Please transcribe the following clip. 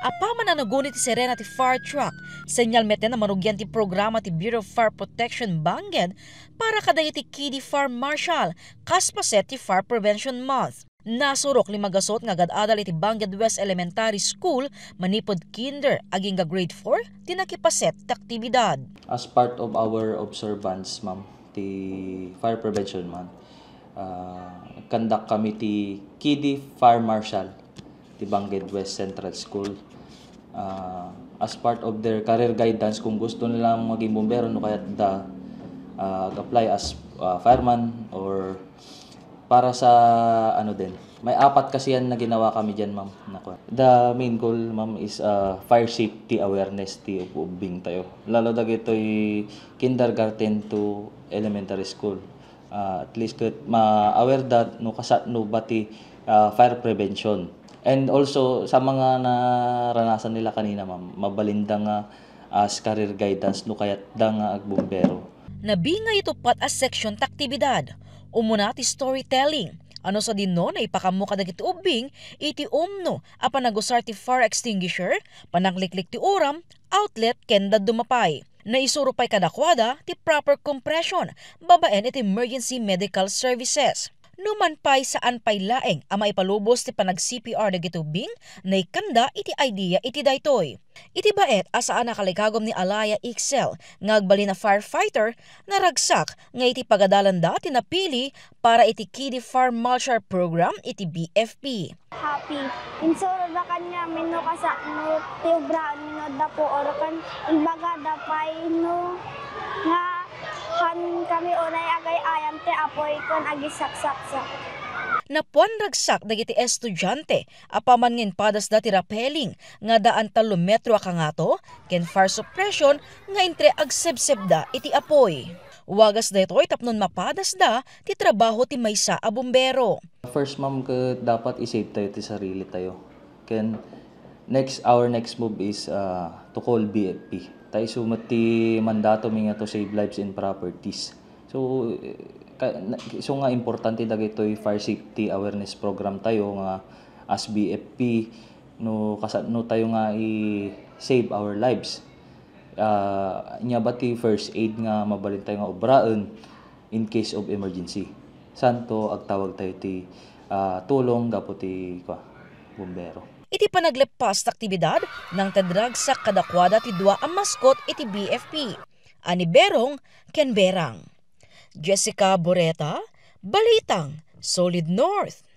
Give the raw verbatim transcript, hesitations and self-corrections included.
Apaman a naguni ti sirena ti fire truck, senyal met a marugian ti programa ti Bureau of Fire Protection Banged para kadagiti Kiddie Fire Marshal kas paset ti Fire Prevention Month. Nasurok lima gasut nga agad-adal iti Banged West Elementary School manipud kinder agingga grade four ti nakipaset ti aktibidad. As part of our observance, ma'am, ti Fire Prevention Month, ah, conduct kami ti Kiddie Fire Marshal ti Banged West Central School. Ah, as part of their career guidance, kung gusto nila maging bumbero, no kaya da, ah, apply as, ah, fireman or para sa, ano din, may apat kasi yan na ginawa kami dyan, ma'am. Naku. The main goal, ma'am, is, ah, fire safety awareness ti ubbing tayo. Lalo dagitoy kindergarten to elementary school. Ah, at least ket ma-aware da no kasano ba ti, ah, fire prevention. And also, sa mga naranasan nila kanina, ma'am, mabalinda nga as career guidance no kayat da nga agbumbero. Nabingay ito pat a section ti aktibidad. Umuna ti storytelling. Ano sa dinno naipakammo kadagiti ubbing iti umno a panagusar ti fire extinguisher, panangliklik ti uram, outlet, ken dadduma pay. Naisuro pay kadakuada ti proper compression babaen iti emergency medical services. Numan pay, saan pay laeng a maipalubos ti panag-C P R dagiti ubbing, naikkanda iti idea iti daytoy. Iti baet a saan a kalikagum ni Alaya Ixel nga agbalin a firefighter, naragsak nga iti pagadalanda ti napili para iti Kiddie Fire Marshal Program iti B F P. Happy. Insuro da kaniamin no kasano ti ubraen mi no adda puor ken imbagada pay no nga han kami unay agay-ayam ti apuy ken agisaksaksak. Napuan ragsak dagiti estudiante apaman nga impadasda ti rappelling nga addaan tallo metro a kangato ken fire suppression nga intre agsebsebda iti apuy. Wagas daytoy tapno mapadasda ti trabaho ti maysa a bumbero. First, ma'am, ket dapat i-save tayo ti sarili tayo. Ken next, our next move is, ah, to call B F P. Ta isu met ti mandato mi nga to save lives and properties. So, eh, ka-, na-, isu nga importante dagitoy fire safety awareness program tayo nga as B F P, no, kasano tayo nga i-save our lives. Ah, ania ba ti first aid nga mabalin tayo nga ubraen in case of emergency? Santo, agtawag tayo ti, ah, tulong gapu ti, kua, bumbero. Iti panagleppas ti aktibidad, nangted ragsak kadakuada ti dua a maskot iti B F P, a ni Berong ken Berang. Jessica Boreta, Balitang Solid North.